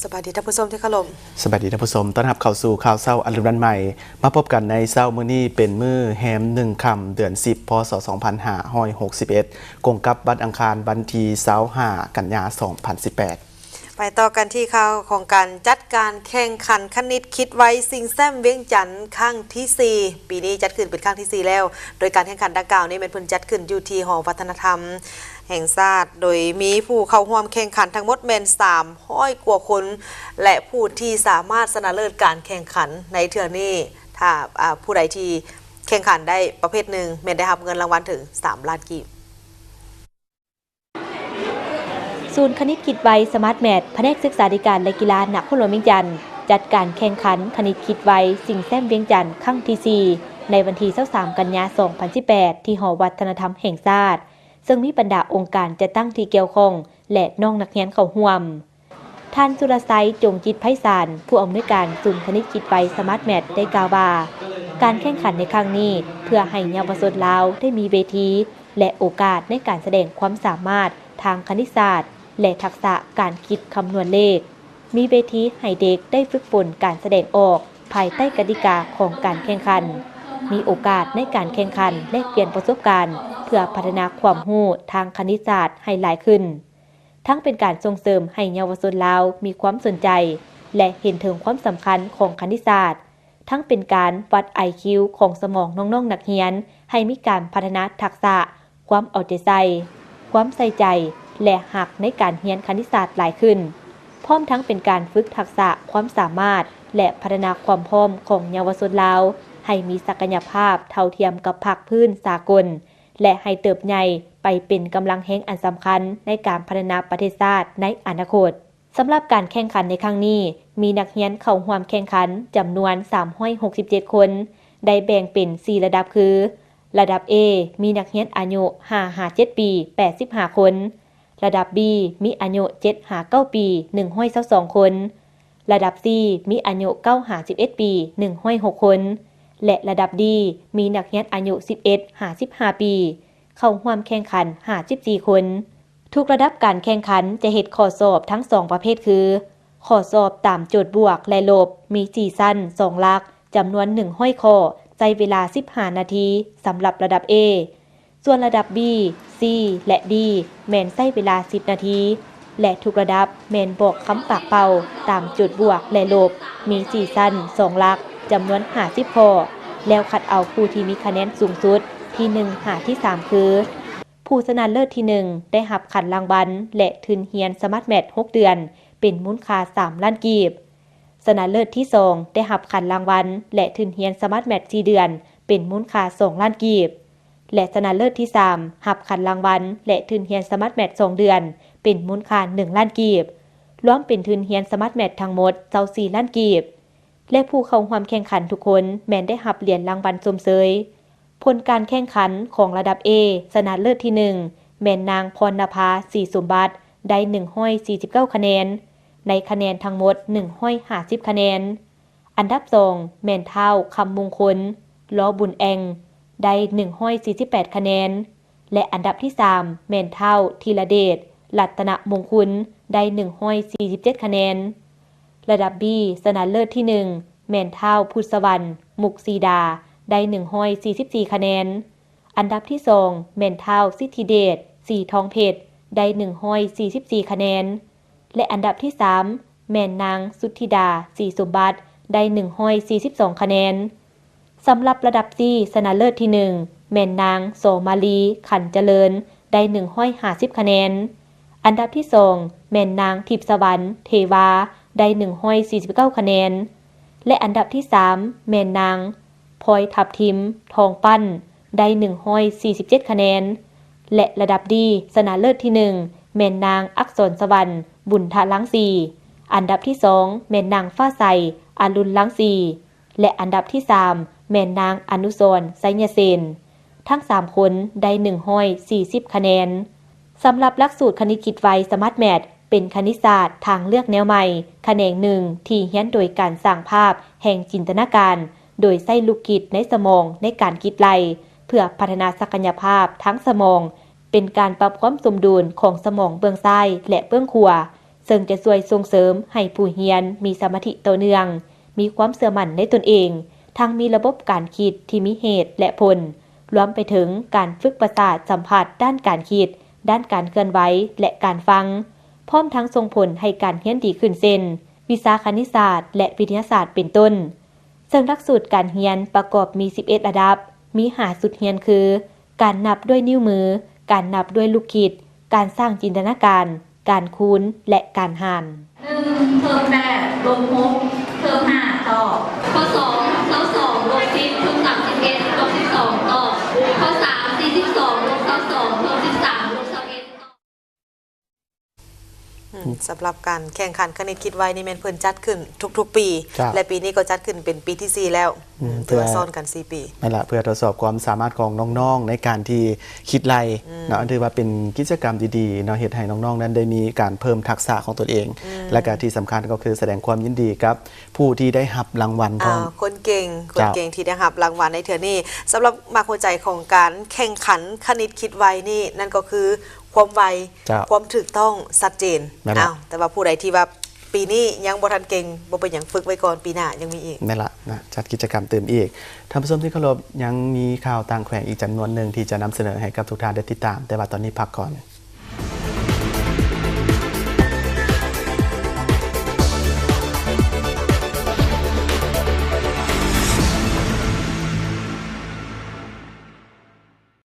ສະບາຍດີທ່ານຜູ້ຊົມທີ່ເຄົາລົບ. ສະບາຍດີທ່ານຜູ້ຊົມ, ຕ້ອນຮັບເຂົ້າສູ່ຂ່າວເຊົ້າອັນລຸນວັນໃໝ່. ມາພົບກັນໃນເຊົ້າມື້ນີ້ເປັນມື້ແຮມໜຶ່ງຄ່ຳ ເດືອນສິບ ພ.ສ. ສອງພັນຫ້າຮ້ອຍຫົກສິບເອັດ ກົງກັບວັນອັງຄານ ວັນທີຊາວຫ້າ ກັນຍາ ສອງພັນສິບແປດ. ໄປຕໍ່ກັນທີ່ຂ່າວຂອງການຈັດການແຂ່ງຂັນຄະນິດຄິດໄວ ຊິງແຊັມວຽງຈັນຄັ້ງທີສີ່. ປີນີ້ຈັດຂຶ້ນເປັນຄັ້ງທີສີ່ແລ້ວ, ໂດຍການແຂ່ງຂັນດັ່ງກ່າວນີ້ແມ່ນເພິ່ນຈັດຂຶ້ນຢູ່ທີ່ຫໍວັດທະນະທຳແຫ່ງຊາດ, ໂດຍມີຜູ້ເຂົ້າຮ່ວມແຂ່ງຂັນທັງໝົດແມ່ນສາມຮ້ອຍກວ່າຄົນ ແລະ ຜູ້ທີ່ສາມາດຊະນະເລີດການແຂ່ງຂັນໃນເທື່ອນີ້ ຖ້າ ອາ ຜູ້ໃດທີ່ແຂ່ງຂັນໄດ້ປະເພດໜຶ່ງ ແມ່ນໄດ້ຮັບເງິນລາງວັນເຖິງສາມລ້ານກີບ. ສູນຄະນິດຄິດໄວ ສະມາດແມັດ ພະແນກສຶກສາທິການ ແລະ ກິລາ ນະຄອນຫຼວງວຽງຈັນ ຈັດການແຂ່ງຂັນຄະນິດຄິດໄວ ຊິງແຊັມວຽງຈັນ ຄັ້ງທີສີ່ ໃນວັນທີຊາວສາມ ກັນຍາ ສອງພັນສິບແປດ ທີ່ຫໍວັດທະນະທຳແຫ່ງຊາດ, ເຊິ່ງມີບັນດາອົງການຈັດຕັ້ງທີ່ກ່ຽວຂ້ອງ ແລະ ນ້ອງນັກຮຽນເຂົ້າຮ່ວມ. ທ່ານ ສຸລະໄຊ ຈົງຈິດໄພສານ ຜູ້ອຳນວຍການສູນຄະນິດຄິດໄວ ສະມາດແມັດ ໄດ້ກ່າວວ່າ ການແຂ່ງຂັນໃນຄັ້ງນີ້ ເພື່ອໃຫ້ເຍົາວະຊົນລາວໄດ້ມີເວທີ ແລະ ໂອກາດໃນການສະແດງຄວາມສາມາດທາງຄະນິດສາດ ແລະ ທັກສະການຄິດຄຳນວນເລກ, ມີເວທີໃຫ້ເດັກໄດ້ຝຶກຝົນການສະແດງອອກພາຍໃຕ້ກະຕິກາຂອງການແຂ່ງຂັນ, ມີໂອກາດໃນການແຂ່ງຂັນແລກປ່ຽນປະສົບການ ເພື່ອພັດທະນາຄວາມຮູ້ທາງຄະນິດສາດໃຫ້ຫຼາຍຂຶ້ນ. ທັງເປັນການສົ່ງເສີມໃຫ້ເຍົາວະຊົນລາວມີຄວາມສົນໃຈ ແລະ ເຫັນເຖິງຄວາມສຳຄັນຂອງຄະນິດສາດ, ທັງເປັນການວັດໄອຄິວຂອງສະໝອງນ້ອງໆນັກຮຽນ ໃຫ້ມີການພັດທະນາທັກສະຄວາມເອົາໃຈໃສ່, ຄວາມໃສ່ໃຈ ແລະ ຮັກໃນການຮຽນຄະນິດສາດຫຼາຍຂຶ້ນ, ພ້ອມທັງເປັນການຝຶກທັກສະຄວາມສາມາດ ແລະ ພັດທະນາຄວາມພ້ອມຂອງເຍົາວະຊົນລາວ ໃຫ້ມີສັກກະຍະພາບເທົ່າທຽມກັບພາກພື້ນສາກົນ ແລະ ໃຫ້ເຕີບໃຫຍ່ໄປເປັນກຳລັງແຮງອັນສຳຄັນໃນການພັດທະນາປະເທດຊາດໃນອະນາຄົດ. ສຳລັບການແຂ່ງຂັນໃນຄັ້ງນີ້ ມີນັກຮຽນເຂົ້າຮ່ວມແຂ່ງຂັນຈຳນວນສາມຮ້ອຍຫົກສິບເຈັດຄົນ, ໄດ້ແບ່ງເປັນສີ່ລະດັບຄື ລະດັບ A ມີນັກຮຽນອາຍຸຫ້າຫາເຈັດປີ ແປດສິບຫ້າຄົນ, ລະດັບ B ມີອາຍຸເຈັດຫາເກົ້າປີ ໜຶ່ງຮ້ອຍຊາວສອງຄົນ, ລະດັບ C ມີອາຍຸເກົ້າຫາສິບເອັດປີ ໜຶ່ງຮ້ອຍຫົກຄົນ ແລະ ລະດັບ D ມີນັກຮຽນອາຍຸສິບເອັດຫາສິບຫ້າປີ ເຂົ້າຮ່ວມແຂ່ງຂັນຫ້າສິບສີ່ຄົນ. ທຸກລະດັບການແຂ່ງຂັນຈະເຮັດຂໍ້ສອບທັງສອງປະເພດຄື ຂໍ້ສອບຕາມໂຈດບວກ ແລະ ລົບ ມີສີ່ຊັ້ນ ສອງຫຼັກ ຈຳນວນໜຶ່ງຮ້ອຍຂໍ້ ໃຊ້ເວລາສິບຫ້ານາທີ ສຳລັບລະດັບ A. ສ່ວນລະດັບ B, C ແລະ D ແມ່ນໃຊ້ເວລາສິບນາທີ ແລະ ທຸກລະດັບແມ່ນບອກຄຳປາກເປົ່າຕາມໂຈດບວກ ແລະ ລົບ ມີສີ່ຊັ້ນ ສອງຫຼັກ ຈຳນວນຫ້າສິບຂໍ້ ແລ້ວຄັດເອົາຜູ້ທີ່ມີຄະແນນສູງສຸດທີໜຶ່ງຫາທີສາມຄື ຜູ້ຊະນະເລີດທີໜຶ່ງ ໄດ້ຮັບຂັນລາງວັນ ແລະ ທຶນຮຽນສະມາດແມັດຫົກເດືອນ ເປັນມູນຄ່າສາມລ້ານກີບ. ຊະນະເລີດທີສອງ ໄດ້ຮັບຂັນລາງວັນ ແລະ ທຶນຮຽນສະມາດແມັດສີ່ເດືອນ ເປັນມູນຄ່າສອງລ້ານກີບ ແລະ ຊະນະເລີດທີສາມ ຮັບຂັນລາງວັນ ແລະ ທຶນຮຽນສະມາດແມັດສອງເດືອນ ເປັນມູນຄ່າໜຶ່ງລ້ານກີບ, ລວມເປັນທຶນຮຽນສະມາດແມັດທັງໝົດຊາວສີ່ລ້ານກີບ ແລະ ຜູ້ເຂົ້າຮ່ວມແຂ່ງຂັນທຸກຄົນແມ່ນໄດ້ຮັບຫຼຽນລາງວັນຊົມເຊີຍ. ຜົນການແຂ່ງຂັນຂອງລະດັບ A ຊະນະເລີດທີໜຶ່ງ ແມ່ນນາງ ພອນນະພາ ສີສົມບັດ ໄດ້ໜຶ່ງຮ້ອຍສີ່ສິບເກົ້າຄະແນນ ໃນຄະແນນທັງໝົດໜຶ່ງຮ້ອຍຫ້າສິບຄະແນນ. ອັນດັບສອງ ແມ່ນທ້າວ ຄຳມຸງຄົນ ລໍບຸນແອງ ໄດ້ໜຶ່ງຮ້ອຍສີ່ສິບແປດຄະແນນ ແລະ ອັນດັບທີສາມ ແມ່ນທ້າວ ທີລະເດດ ລັດຕະນະມົງຄຸນ ໄດ້ໜຶ່ງຮ້ອຍສີ່ສິບເຈັດຄະແນນ. ລະດັບ B ຊະນະເລີດທີໜຶ່ງ ແມ່ນທ້າວ ພຸດສະຫວັນ ມຸກສີດາ ໄດ້ໜຶ່ງຮ້ອຍສີ່ສິບສີ່ຄະແນນ. ອັນດັບທີສອງ ແມ່ນທ້າວ ສິດທິເດດ ສີທອງເພັດ ໄດ້ໜຶ່ງຮ້ອຍສີ່ສິບສີ່ຄະແນນ ແລະ ອັນດັບທີສາມ ແມ່ນນາງ ສຸດທິດາ ສີສົມບັດ ໄດ້ໜຶ່ງຮ້ອຍສີ່ສິບສອງຄະແນນ. ສຳລັບລະດັບ C ຊະນະເລີດທີໜຶ່ງ ແມ່ນນາງ ສອມາລີ ຂັນຈະເລີນ ໄດ້ໜຶ່ງຮ້ອຍຫ້າສິບຄະແນນ. ອັນດັບທີສອງ ແມ່ນນາງ ທິບສະຫວັນ ເທວາ ໄດ້ໜຶ່ງຮ້ອຍສີ່ສິບເກົ້າຄະແນນ ແລະ ອັນດັບທີສາມ ແມ່ນນາງ ພອຍທັບທິມ ທອງປັ້ນ ໄດ້ໜຶ່ງຮ້ອຍສີ່ສິບເຈັດຄະແນນ ແລະ ລະດັບ D ຊະນະເລີດທີໜຶ່ງ ແມ່ນນາງ ອັກສອນສະຫວັນ ບຸນທະລັງສີ, ອັນດັບທີສອງ ແມ່ນນາງ ຟ້າໃສ ອະລຸນລັງສີ ແລະ ອັນດັບທີສາມ ແມ່ນນາງ ອະນຸສອນ ໄຊຍະເສນ. ທັງສາມຄົນໄດ້ໜຶ່ງຮ້ອຍສີ່ສິບຄະແນນ. ສຳລັບຫຼັກສູດຄະນິດຄິດໄວ ສະມາດແມັດ ເປັນຄະນິດສາດທາງເລືອກແນວໃໝ່ ຂະແໜງໜຶ່ງທີ່ຮຽນໂດຍການສ້າງພາບແຫ່ງຈິນຕະນາການ ໂດຍໃຊ້ລູກກິດໃນສະໝອງໃນການຄິດໄລ່ ເພື່ອພັດທະນາສັກກະຍະພາບທາງສະໝອງ, ເປັນການປັບຄວາມສົມດຸນຂອງສະໝອງເບື້ອງຊ້າຍ ແລະ ເບື້ອງຂວາ, ເຊິ່ງຈະຊ່ວຍສົ່ງເສີມໃຫ້ຜູ້ຮຽນມີສະມາທິຕໍ່ເນື່ອງ, ມີຄວາມເຊື່ອໝັ້ນໃນຕົນເອງ, ທັງມີລະບົບການຄິດທີ່ມີເຫດ ແລະ ຜົນ, ລວມໄປເຖິງການຝຶກປະສາດສຳຜັດດ້ານການຄິດ, ດ້ານການເຄື່ອນໄຫວ ແລະ ການຟັງ, ພ້ອມທັງສົ່ງຜົນໃຫ້ການຮຽນດີຂຶ້ນ ເຊັ່ນ ວິຊາຄະນິດສາດ ແລະ ວິທະຍາສາດ ເປັນຕົ້ນ. ເຊິ່ງຫຼັກສູດການຮຽນປະກອບມີສິບເອັດລະດັບ, ມີຫ້າຊຸດຮຽນຄື ການນັບດ້ວຍນິ້ວມື, ການນັບດ້ວຍລູກຄິດ, ການສ້າງຈິນຕະນາການ, ການຄູນ ແລະ ການຫານ. ໜຶ່ງ ເພີ່ມແປດ ລົບຫົກ ເພີ່ມຫ້າ ຕອບ. ຂໍ້ສອງ ຊາວສອງ ລົບສິບ ເພີ່ມສາມສິບເອັດ ລົບສິບສອງ ຕອບ. ຂໍ້ສາມ ສີ່ສິບສອງ ລົບຊາວສອງ ເພີ່ມສິບສາມ ລົບຊາວເອັດ ຕອບ. ອືມ ສຳລັບການແຂ່ງຂັນຄະນິດຄິດໄວນີ້ແມ່ນເພິ່ນຈັດຂຶ້ນທຸກໆປີ ເຈົ້າ ແລະ ປີນີ້ກໍຈັດຂຶ້ນເປັນປີທີສີ່ແລ້ວ. ອືມ ອືມ ຖືວ່າ ເພື່ອ ຊ້ອນກັນສີ່ປີ ນັ້ນລະ ເພື່ອທົດສອບຄວາມສາມາດຂອງນ້ອງໆ ໃນການທີ່ຄິດໄລ່ ອືມ ເນາະ ອັນຖືວ່າເປັນກິດຈະກຳທີ່ດີເນາະ ເຮັດໃຫ້ນ້ອງໆ ນັ້ນໄດ້ມີການເພີ່ມທັກສະຂອງຕົນເອງ ອືມ ແລະກະທີ່ສຳຄັນກໍຄືສະແດງຄວາມຍິນດີກັບຜູ້ທີ່ໄດ້ຮັບລາງວັນພ້ອມ ອ່າ ຄົນເກັ່ງ ຄົນ ເຈົ້າ ເກັ່ງທີ່ໄດ້ຮັບລາງວັນໃນເທື່ອນີ້. ສຳລັບໝາກຫົວໃຈຂອງການແຂ່ງຂັນຄະນິດຄິດໄວນີ້ ນັ້ນກໍຄື ຄວາມໄວ ເຈົ້າ ຄວາມຖືກຕ້ອງ ຊັດເຈນ. ແມ່ນລະ ອ້າວ ແຕ່ວ່າຜູ້ໃດທີ່ວ່າປີນີ້ຍັງບໍ່ທັນເກັ່ງ ບໍ່ເປັນຫຍັງ ຝຶກໄວ້ກ່ອນ ປີໜ້າຍັງມີອີກ. ແມ່ນລະນະ ຈັດກິດຈະກຳຕື່ມອີກ. ທ່ານຜູ້ຊົມທີ່ເຄົາລົບ, ຍັງມີຂ່າວຕ່າງແຂວງອີກຈຳນວນໜຶ່ງທີ່ຈະນຳສະເໜີໃຫ້ກັບທຸກທ່ານໄດ້ຕິດຕາມ, ແຕ່ວ່າຕອນນີ້ພັກກ່ອນ.